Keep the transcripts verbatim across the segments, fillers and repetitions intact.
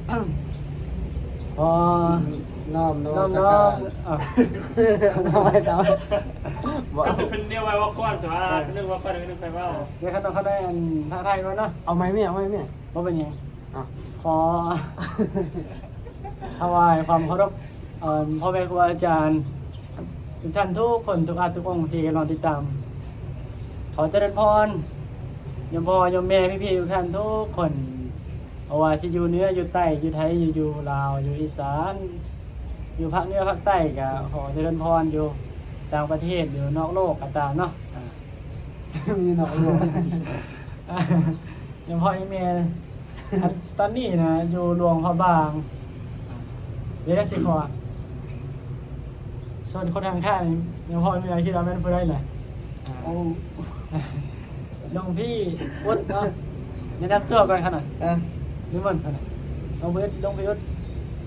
ขอ น้อมน น้ มั อม ส น้อ การ มอ่ะ เอาไว้ต่อบอก ก็เป็นแนวไว้ว่าก่อนสิว่านึกว่าก่อนนึกไปว่า เดี๋ยวข้าน้องเขาได้อันทักทายไว้เนาะ เอาไหมแม่เอาไหมแม่ ว่าเป็นไง อ่ะ ขอถวายความเคารพเอ่อพ่อแม่ครูอาจารย์ทุกท่านทุกคนทุกอาทุกองค์ที่กำลังติดตาม ขอเจริญพรโยมพ่อโยมแม่พี่ๆทุกท่านทุกคนเอาว่าที่อยู่เหนืออยู่ใต้อยู่ไทยอยู่อยู่ลาวอยู่อีสาน อยู่ภาคเหนือภาคใต้ก็ขอเจริญพรอยู่ต่างประเทศอยู่นอกโลกก็ตามเนาะอ่า มีนอกโลก อ่ะยังพ่อยังแม่อันตอนนี้นะ อยู่หลวงพระบาง เดี๋ยวสิขอส่วนคนทางข้างยังพ่อยังแม่คิดว่าแม่นผู้ใดเลย โอ้ หลวงพี่วุฒิเนาะแนะนำตัวก่อนขนาด อ่ะ นิมนต์ขนาดเอาเบิร์ดหลวงพี่วุฒิ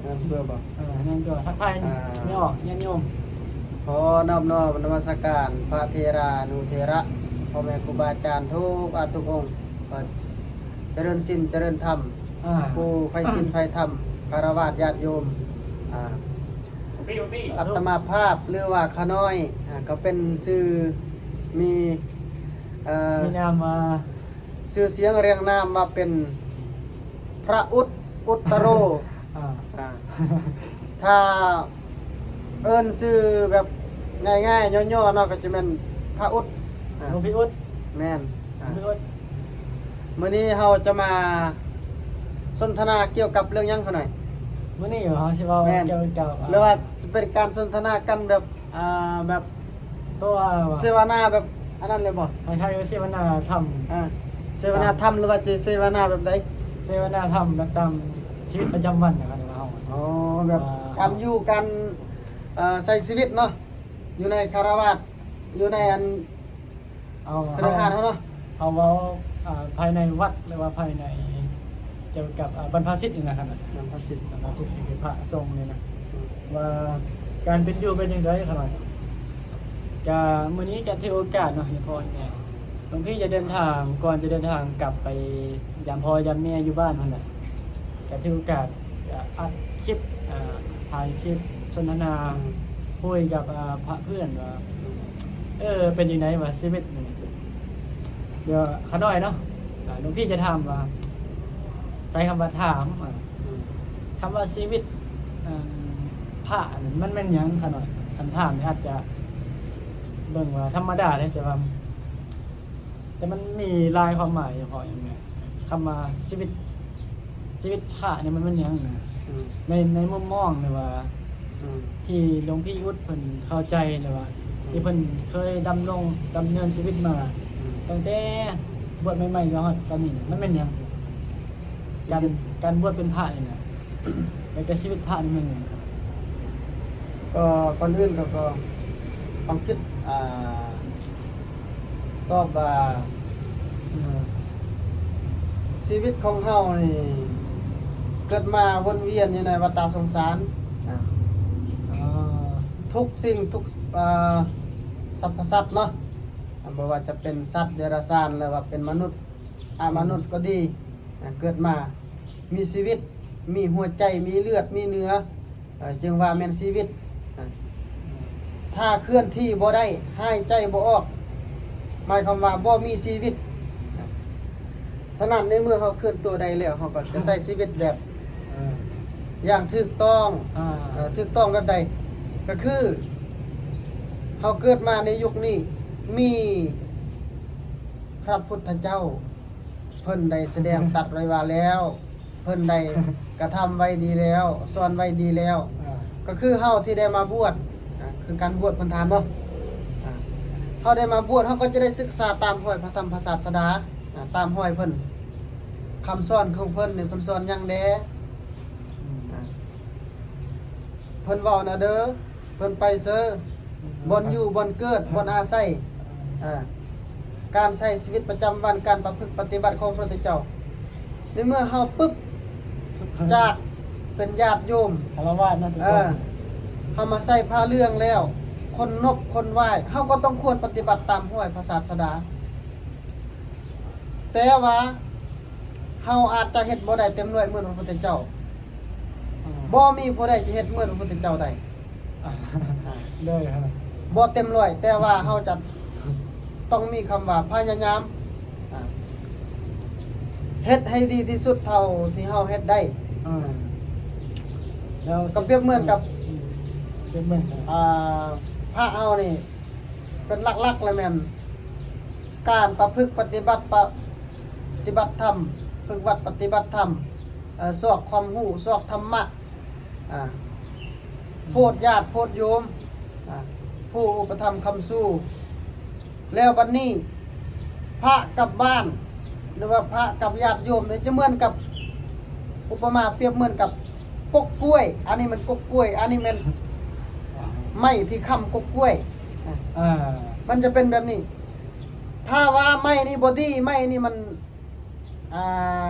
อ่ะเพื่อบอก เออแนะนำตัวทักทาย อ่า ไม่ออกญาติโยม ขอนอบน้อมนมัสการพระเถรานุเถระพ่อแม่ครูบาอาจารย์ทุกอาทุกองค์ขอเจริญศีลเจริญธรรม อ่า ผู้ใฝ่ศีลใฝ่ธรรมคารวะญาติโยมอ่า พี่พี่ อัตมาภาพหรือว่าข้าน้อยอ่าก็เป็นชื่อมีเอ่อ มีนามมา ชื่อเสียงเรียงนามว่าเป็นพระอุตอุตโร อ่า อ่าถ้าเอิ้นชื่อแบบง่ายๆย่อๆเนาะก็จะเป็นพระอุตอ่า หลวงพี่อุด แม่นอ่า หลวงพี่อุด มื้อนี้เราจะมาสนทนาเกี่ยวกับเรื่องหยังขนาด มื้อนี้เขาสิเว้า แม่น เกี่ยวกับ หรือว่าจะเป็นการสนทนากันแบบอ่าแบบ ตัว เสวนาแบบอันนั้นเลยบ่ คล้ายๆกับเสวนาธรรม อ่าเสวนาธรรมหรือว่าจะเสวนาแบบใด เสวนาธรรมแบบตามชีวิตประจำวันนะครับเฮา อ๋อแบบ อ่า การอยู่การเอ่อใช้ชีวิตเนาะอยู่ในคารวาสอยู่ในอัน เอา คฤหาสน์เฮาเนาะ เอาเว้าอ่าภายในวัดหรือว่าภายในเกี่ยวกับอ่าบรรพชิตนี่นะครับ บรรพชิต บรรพชิตนี่คือพระสงฆ์นี่นะ ว่าการเป็นอยู่เป็นจั่งใดขนาดกะมื้อนี้กะถือโอกาสเนาะให้พ่อให้แม่หลวงพี่จะเดินทางก่อนจะเดินทางกลับไปยามพ่อยามแม่อยู่บ้านนั่นแหละกะถือโอกาสจะอัดคลิปอ่าถ่ายคลิปสนทนา อืม คุยกับอ่าพระเพื่อนว่าเออเป็นจั่งใดว่าชีวิตนี่เดี๋ยวขาน้อยเนาะอ่าหลวงพี่จะถามว่าใช้คำว่าถามอ่า อืม คำว่าชีวิตอ่าพระนี่มันแม่นหยังขนาดคำถามนี่อาจจะเบิ่งว่าธรรมดาเลยแต่ว่าแต่มันมีหลายความหมายเฉพาะอย่างเนี้ยคำว่าชีวิตชีวิตพระนี่มันแม่นหยังนะ อืม ในในมุมมองเลยว่า อืม ที่หลวงพี่อุดเพิ่นเข้าใจเลยว่า อืม ที่เพิ่นเคยดำรงดำเนินชีวิตมา อืม ตั้งแต่บวชใหม่ๆจนฮอดตอนนี้มันแม่นหยัง การการบวชเป็นพระนี่นะแล้วก็ชีวิตพระนี่มันหยัง ก็ก่อนอื่นก็ก็ต้องคิดอ่าตอบว่า เออ ชีวิตของเฮานี่เกิดมาวนเวียนอยู่ในวัฏฏะสงสารอ่า อ่า ทุกสิ่งทุกอ่าสรรพสัตว์เนาะอ่าบ่ว่าจะเป็นสัตว์เดรัจฉานหรือว่าเป็นมนุษย์อามนุษย์ก็ดีอ่าเกิดมามีชีวิต มีหัวใจมีเลือดมีเนื้อเอ่อจึงว่าแม่นชีวิตอ่าถ้าเคลื่อนที่บ่ได้หายใจบ่ออก หมายความว่าบ่มีชีวิต ฉะนั้นในเมื่อเขาเคลื่อนตัวได้แล้วเขาก็จะใช้ชีวิตแบบ เออ อย่างถูกต้อง อ่า เอ่อถูกต้องแบบใด ก็คือเขาเกิดมาในยุคนี้มีพระพุทธเจ้า เพิ่นได้แสดงตรัสไว้ว่าแล้ว เพิ่นได้กระทำไว้ดีแล้ว สอนไว้ดีแล้ว อ่า ก็คือเฮาที่ได้มาบวชอ่ะคือการบวชเพิ่นถามเนาะอ่ะเฮาได้มาบวชเฮาก็จะได้ศึกษาตามรอยพระธรรมพระศาสดาอ่ะตามรอยเพิ่นคำสอนของเพิ่นนี่เพิ่นสอนหยังแด่ อืม อ่ะเพิ่นเว้านะเด้อเพิ่นไปเซอบ่อนอยู่บ่อนเกิดบ่อนอาศัยอ่ะการใช้ชีวิตประจำวันการประพฤติปฏิบัติของพระพุทธเจ้า ในเมื่อเฮาปึ๊บจากเป็นญาติโยม คารวะนะทุก เอ ค อน เฮามาใส่ผ้าเหลืองแล้ว คนนบคนไหว้เฮาก็ต้องควรปฏิบัติตามรอยพระศาสดา แต่ว่าเฮาอาจจะเฮ็ดบ่ได้เต็มร้อยเหมือนพระพุทธเจ้า บ่มีผู้ใดจะเฮ็ดเหมือนพระพุทธเจ้าได้ อ่า ได้ครับ บ่เต็มร้อย แต่ว่าเฮาจะต้องมีคำว่าพยายาม อ่า เฮ็ดให้ดีที่สุดเท่าที่เฮาเฮ็ดได้ อ่า แล้ว ก็เปรียบเหมือนกับ อืม เปรียบเหมือนกับ อ่า พระเฮานี่ เป็นหลักๆเลยแม่น การประพฤติปฏิบัติ ปฏิบัติธรรม ฝึกวัดปฏิบัติธรรม เอ่อ ซอกความรู้ ซอกธรรมะ อ่า โพธิญาติ โพธิโยม อ่า ผู้อุปถัมภ์ค้ำชู แล้วบัดนี้ พระกับบ้าน หรือว่าพระกับญาติโยมเนี่ยจะเหมือนกับ อุปมาเปรียบเหมือนกับกกกล้วย อันนี้มันกกกล้วย อันนี้มันไม้ที่ค้ำกกกล้วย อ่า มันจะเป็นแบบนี้ ถ้าว่าไม้นี่บ่ดี ไม้นี่มัน อ่า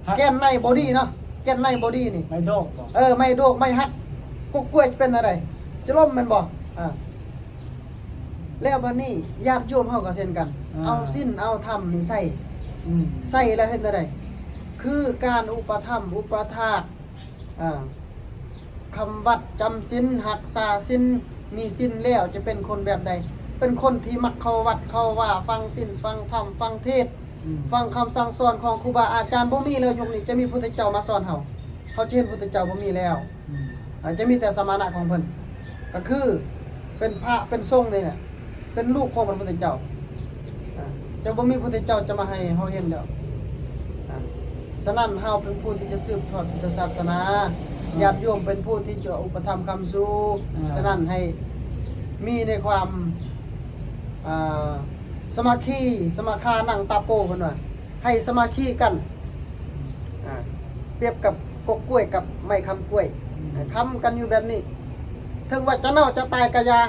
หัก แก่นในบ่ดีเนาะ แก่นในบ่ดีนี่ ไม้โดกบ่ เออ ไม้โดก ไม้หัก กกกล้วยเป็นอะไร จะล้มแม่นบ่ อ่า แล้วบัดนี้ญาติโยมเฮาก็เช่นกัน อ่า เอาศีลเอาธรรมนี่ใส่ อืม ใส่แล้วเฮ็ดแนวใด คือการอุปถัมภ์อุปถาก อ่า คำวัดจำศีล รักษาศีล มีศีลแล้วจะเป็นคนแบบใด เป็นคนที่มักเข้าวัดเข้าวา ฟังศีล ฟังธรรม ฟังเทศน์ อืม ฟังคำสั่งสอนของครูบาอาจารย์ บ่มีแล้ว ยุคนี้จะมีพุทธเจ้ามาสอนเฮา เฮาจะเห็นพุทธเจ้าบ่มีแล้ว อืม อาจจะมีแต่สมณะของเพิ่น ก็คือเป็นพระเป็นสงฆ์นี่แหละ เป็นลูกของพระพุทธเจ้า อ่า จะบ่มีพุทธเจ้าจะมาให้เฮาเห็นแล้ว อ่า ฉะนั้นเฮาเป็นผู้ที่จะสืบทอดพุทธศาสนา อ่า ญาติโยมเป็นผู้ที่จะอุปถัมภ์ค้ำชู อ่า ฉะนั้นให้มีในความ อ่า สามัคคี สมัคคานังตาโป เพิ่นว่า ให้สามัคคีกัน อ่า เปรียบกับกกกล้วยกับไม้ค้ำกล้วย อืม อ่า ค้ำกันอยู่แบบนี้ ถึงว่าจะเน่าจะตายกะยา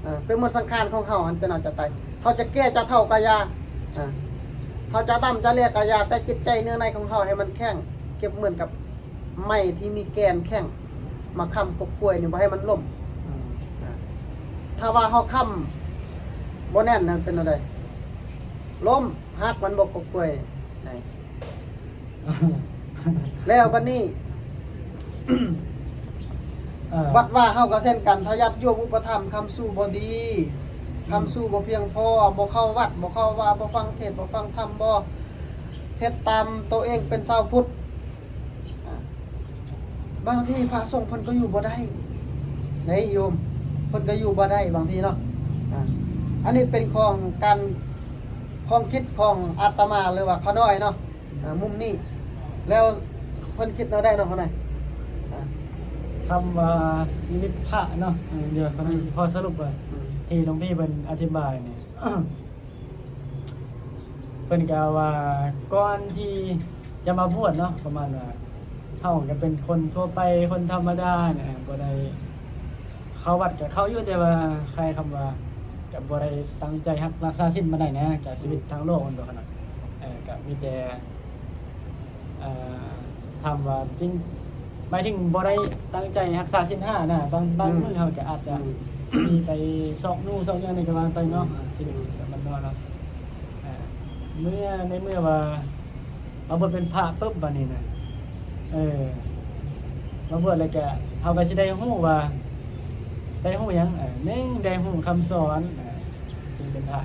อ่า เป็นมวลสังขารของเฮา อันจะเน่าจะตาย เฮาจะแก่จะเฒ่ากะยา อ่า เฮาจะดำจะแลกะยา แต่จิตใจเนื้อในของเฮาให้มันแข็ง เปรียบเหมือนกับไม้ที่มีแก่นแข็ง มาค้ำกกกล้วยนี่บ่ให้มันล้ม อืม อ่า ถ้าว่าเฮาค้ำบ่แน่นนั่นเป็นอะไร ล้มหักมันบ่กกกล้วย ไหน แล้วบัดนี้ เอ่อ บัดว่าเฮาก็เช่นกัน ถ้าญาติโยมอุปถัมภ์ค้ำชูบ่ดี อืม ค้ำชูบ่เพียงพอ บ่เข้าวัด บ่เข้าวา บ่ฟังเทศน์ บ่ฟังธรรม บ่เฮ็ดตามตัวเองเป็นชาวพุทธ อ่า บางทีพระสงฆ์เพิ่นก็อยู่บ่ได้ ได้โยม เพิ่นก็อยู่บ่ได้บางทีเนาะ อ่า อันนี้เป็นของการ ความคิดของอาตมาหรือว่าข้าน้อยเนาะ อ่า มุมนี้ แล้วเพิ่นคิดแนวใดเนาะข้าน้อย อ่า คำว่าชีวิตพระเนาะ เออ เดี๋ยวข้าน้อย อืม ขอสรุปว่า อืม ที่หลวงพี่เพิ่นอธิบายเนี่ย เพิ่นก็ว่าก่อนที่จะมาบวชเนาะ ประมาณว่าเฮาก็เป็นคนทั่วไป คนธรรมดาเนี่ย บ่ได้เข้าวัดก็เข้าอยู่ แต่ว่าคล้ายคำว่าก็บ่ได้ตั้งใจฮักรักษาศีลปานใดนะ กับชีวิตทางโลกมันบ่ขนาด เออ ก็มีแต่ เอ่อ ถามว่าจริง หมายถึงบ่ได้ตั้งใจรักษาศีลห้านะ บาง บาง อืม มื้อเฮาก็อาจจะ อืม มีไปซอกนู่นซอกนี่ก็ว่าไปเนาะ อ่า ชีวิตแบบมันเนาะ อ่า เมื่อ ในเมื่อว่ามาบวชเป็นพระปุ๊บบัดนี้นะ เออ มาบวชแล้วก็เฮาก็สิได้ฮู้ว่า ได้ฮู้หยัง เออ หนึ่ง ได้ฮู้คำสอน เออ ซึ่งเป็นพระ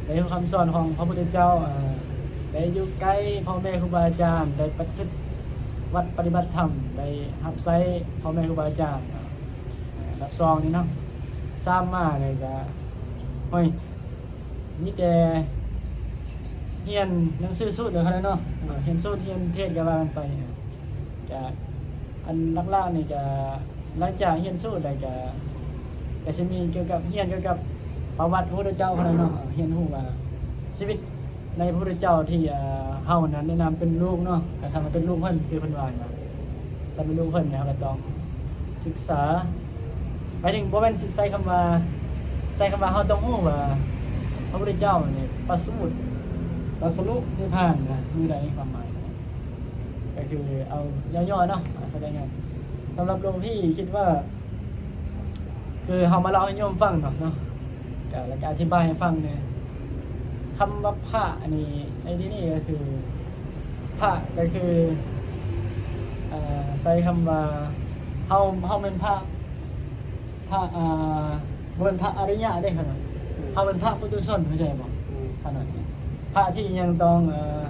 ได้ฮู้คำสอนของพระพุทธเจ้า เออ ได้อยู่ใกล้พ่อแม่ครูบาอาจารย์ ได้ประพฤติวัดปฏิบัติธรรม ได้รับใช้พ่อแม่ครูบาอาจารย์ เออ อันดับสองนี่เนาะ สามมาเนี่ยก็ โอ้ย มีแต่เรียนหนังสือสูตรเดียวกันเนาะ เออ เรียนสูตร เรียนเทศน์ก็ว่ากันไป ก็อันหลักๆนี่ก็หลังจากเรียนสูตรแล้วก็ ก็สิมีเกี่ยวกับ เรียนเกี่ยวกับประวัติพระพุทธเจ้าเท่านั้นเนาะ เรียนรู้ว่าชีวิตในพระพุทธเจ้าที่ เอ่อ เฮานั้นได้นำเป็นลูกเนาะ ก็สามารถเป็นลูกเพิ่น คือเพิ่นว่านะ สำหรับลูกเพิ่นเนี่ย เฮาก็ต้องศึกษา หมายถึงบ่แม่นใช้คำว่า ใช้คำว่าเฮาต้องรู้ว่าพระพุทธเจ้าเนี่ยประสูติ ตรัสรู้นิพพานนะ มื้อใด ความหมาย ก็คือเอาย่อๆเนาะ เข้าใจง่าย สำหรับหลวงพี่คิดว่า คือเฮามาเล่าให้โยมฟังเนาะ เนาะ ก็ แล้วก็อธิบายให้ฟังเนี่ย คำว่าพระอันนี้ ในที่นี้ก็คือ พระก็คือ เอ่อ ใช้คำว่า เฮา เฮาเป็นพระ พระ อ่า บ่เป็นพระอริยะเด้ขนาด อืม เฮาเป็นพระปุถุชน เข้าใจบ่ อืม ขนาด พระที่ยังต้อง เอ่อ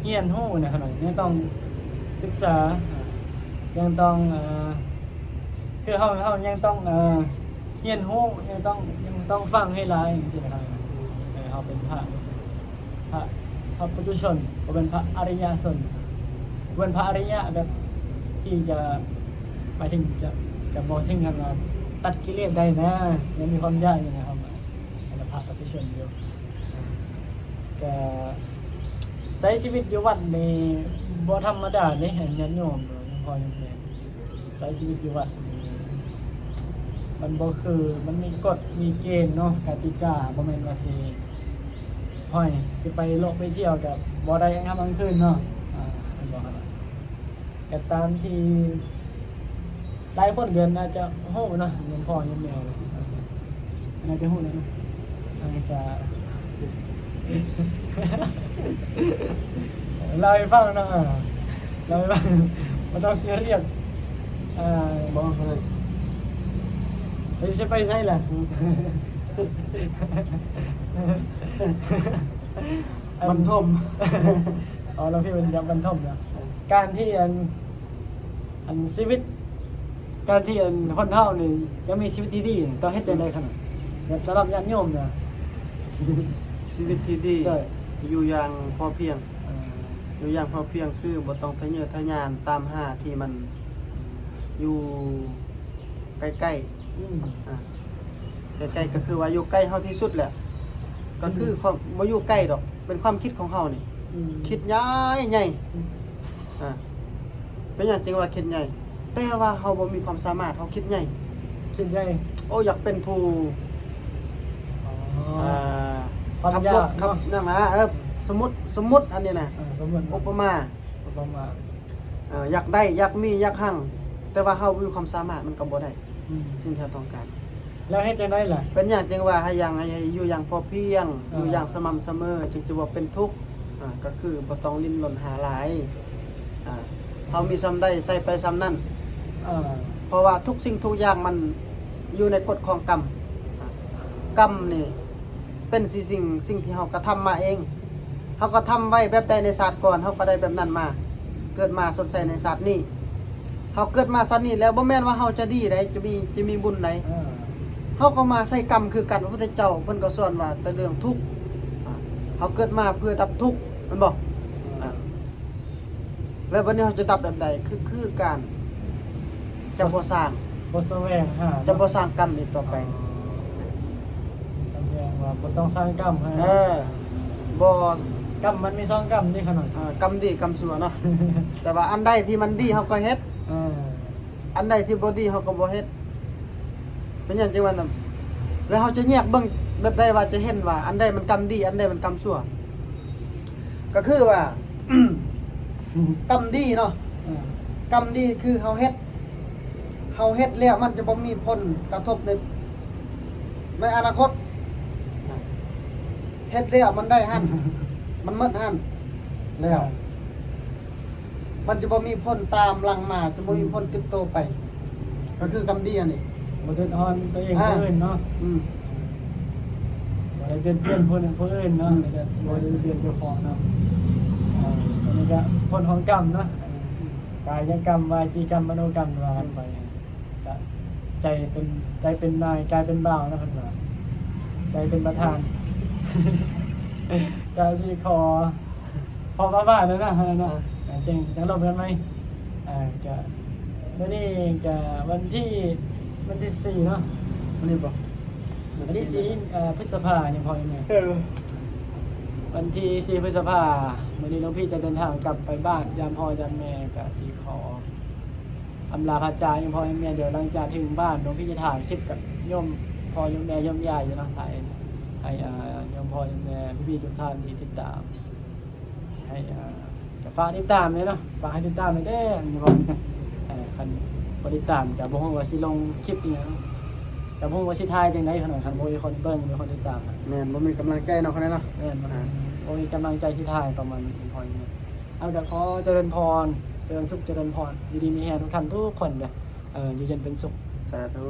เรียนรู้นะขนาด ยังต้องศึกษา ยังต้อง เอ่อ คือเฮา เฮายังต้อง เอ่อ เรียนรู้ ยังต้อง ยังต้องฟังให้หลายจังซี่นะครับ เออ เฮาเป็นพระ พระ พระปุถุชน บ่เป็นพระอริยชน บ่เป็นพระอริยะแบบที่จะ หมายถึงจะ จะบ่ถึงขนาดตัดกิเลสได้นะ ยังมีความยากอยู่นะครับ อันนั้นพระปุถุชนอยู่ ก็ใช้ชีวิตอยู่วัดนี่บ่ธรรมดาเด้ ญาติโยม หลวงพ่อโยมแม่ ใช้ชีวิตอยู่วัดนี่มันบ่คือ มันมีกฎมีเกณฑ์เนาะ กติกา บ่แม่นว่าสิ ห้อย สิไปเลาะไปเที่ยวก็บ่ได้กลางค่ำกลางคืนเนาะ อ่า แม่นบ่ครับ ก็ตามที่หลายคนก็น่าจะฮู้เนาะ หลวงพ่อโยมแม่ น่าจะฮู้แล้วเนาะ อาจจะเล่าให้ฟังเนาะ อ่า เล่าให้ฟัง บ่ต้องซีเรียส อ่า บอกเลย เฮ้ย จะไปไสล่ะ บรรทม อ๋อ หลวงพี่เป็นยักษ์บรรทมเนาะ การที่อัน อันชีวิต การที่อันคนเฮานี่จะมีชีวิตที่ดีนี่ต้องเฮ็ดจั่งใดขนาด แบบสำหรับญาติโยมนะ ชีวิตที่ดี ใช่ อยู่อย่างพอเพียง อ่า อยู่อย่างพอเพียงคือบ่ต้องทะเยอทะยานตามหาที่มันอยู่ใกล้ๆ อืม อ่า ใกล้ๆ ก็คือว่าอยู่ใกล้เฮาที่สุดแหละ ก็คือ อืม ความ บ่อยู่ใกล้ดอก เป็นความคิดของเฮานี่ อืม คิดใหญ่ใหญ่ อืม อ่า เป็นหยังจึงว่าคิดใหญ่ แต่ว่าเฮาบ่มีความสามารถ เฮาคิดใหญ่ คิดใหญ่ โอ้ อยากเป็นผู้ อ๋อ อ่า ความ ขับรถ ยากเนาะ ขับนั่นนะ เออ สมมุติ สมมุติอันนี้นะ อ่า สมมุติ อุปมา อุปมา เอ่อ อยากได้ อยากมี อยากหั่ง แต่ว่าเฮาบ่มีความสามารถ มันก็บ่ได้ อืม สิ่งที่เฮาต้องการ แล้วเฮ็ดจั่งใดล่ะ เป็นหยังจึงว่าให้อย่าง ให้ ให้อยู่อย่างพอเพียง อ่า อยู่อย่างสม่ำเสมอ จึงจะบ่เป็นทุกข์ อ่า ก็คือบ่ต้องดิ้นรนหาหลาย อ่า เฮามีส่ำใดใส่ไปส่ำนั้น อ่า เพราะว่าทุกสิ่งทุกอย่างมันอยู่ในกฎของกรรม อ่า กรรมนี่เป็นสิ่ง สิ่งที่เฮากระทำมาเอง เฮากระทำไว้แบบใดในชาติก่อน เฮาก็ได้แบบนั้นมา เกิดมาชดใช้ในชาตินี้ เฮาเกิดมาชาตินี้แล้วบ่แม่นว่าเฮาจะดีใด จะมี จะมีบุญใด อ่า เฮาก็มาใช้กรรมคือกัน พระพุทธเจ้าเพิ่นก็สอนว่าแต่เรื่องทุกข์ อ่า เฮาเกิดมาเพื่อดับทุกข์ แม่นบ่ อ่า แล้วบัดนี้เฮาจะดับแบบใด คือ คือการ จะบ่สร้าง บ่แสวงหา จะบ่สร้างกรรมอีกต่อไป อ๋อ แสดงว่าบ่ต้องสร้างกรรมให้ เออ บ่ กรรมมันมีสองกรรมนี่ขนาด เออ กรรมดีกรรมชั่วเนาะ แต่ว่าอันใดที่มันดีเฮาก็เฮ็ด เออ อันใดที่บ่ดีเฮาก็บ่เฮ็ด เป็นหยังจังว่านั้น แล้วเฮาจะแยกเบิ่งแบบใดว่าจะเห็นว่าอันใดมันกรรมดี อันใดมันกรรมชั่ว ก็คือว่า กรรมดีเนาะ อ่า กรรมดีคือเฮาเฮ็ด เฮาเฮ็ดแล้วมันจะบ่มีผลกระทบใน ในอนาคต เฮ็ดแล้วมันได้หั่น มันหมดหั่น แล้ว มันจะบ่มีผลตามหลังมา จะบ่มีผลติดตัวไป ก็คือกรรมดีอันนี้ บ่เดือดร้อนตัวเอง อ่า ผู้อื่นเนาะ อืม บ่ได้เบียดเบียนผู้นั้นผู้อื่นเนาะ อืม แล้วก็บ่ได้เบียดเบียนเจ้าของเนาะ อ่า อันนี้ก็ผลของกรรมเนาะ กายกรรม วจีกรรม มโนกรรม ว่ากันไป ก็ใจเป็น ใจเป็นนาย กายเป็นบ่าวเนาะ เพิ่นว่า ใจเป็นประธาน ก็สิขอ พอมาบ้านแล้วนะ เออเนาะ อ่ะ จั่ง จั่งลมกันใหม่ อ่า ก็มื้อนี้ก็วันที่ วันที่สี่เนาะ มื้อนี้บ่ วันที่สี่ เอ่อ พฤษภา ยังพอยังไง เออ วันที่สี่พฤษภา มื้อนี้หลวงพี่จะเดินทางกลับไปบ้าน ยามพ่อยามแม่ ก็สิขออำลาพระอาจารย์ ยามพ่อยามแม่ เดี๋ยวหลังจากถึงบ้าน หลวงพี่จะถ่ายคลิปกับโยมพ่อโยมแม่โยมยายอยู่เนาะ ถ่ายให้ เอ่อ โยมพ่อโยมแม่ พี่ๆ ทุกท่านที่ติดตาม ให้ อ่า ก็ฝากติดตามเลยเนาะ ฝากให้ติดตามเลยเด้อ นี่บอก เอ่อ คันบ่ติดตามก็บ่ฮู้ว่าสิลงคลิปอีหยัง ก็บ่ฮู้ว่าสิถ่ายจั่งใดขนาด คันบ่มีคนเบิ่ง บ่มีคนติดตามนะ แม่น บ่มีกำลังใจเนาะ คนนั้นเนาะ แม่นบ่ อ่า บ่มีกำลังใจสิถ่ายประมาณนี้ พออย่างนี้ เอา ก็ขอเจริญพร เจ เจริญสุขเจริญพร อยู่ดีมีแฮงทุกท่านทุกคนเด้อ เออ อยู่เย็นเป็นสุข สาธุ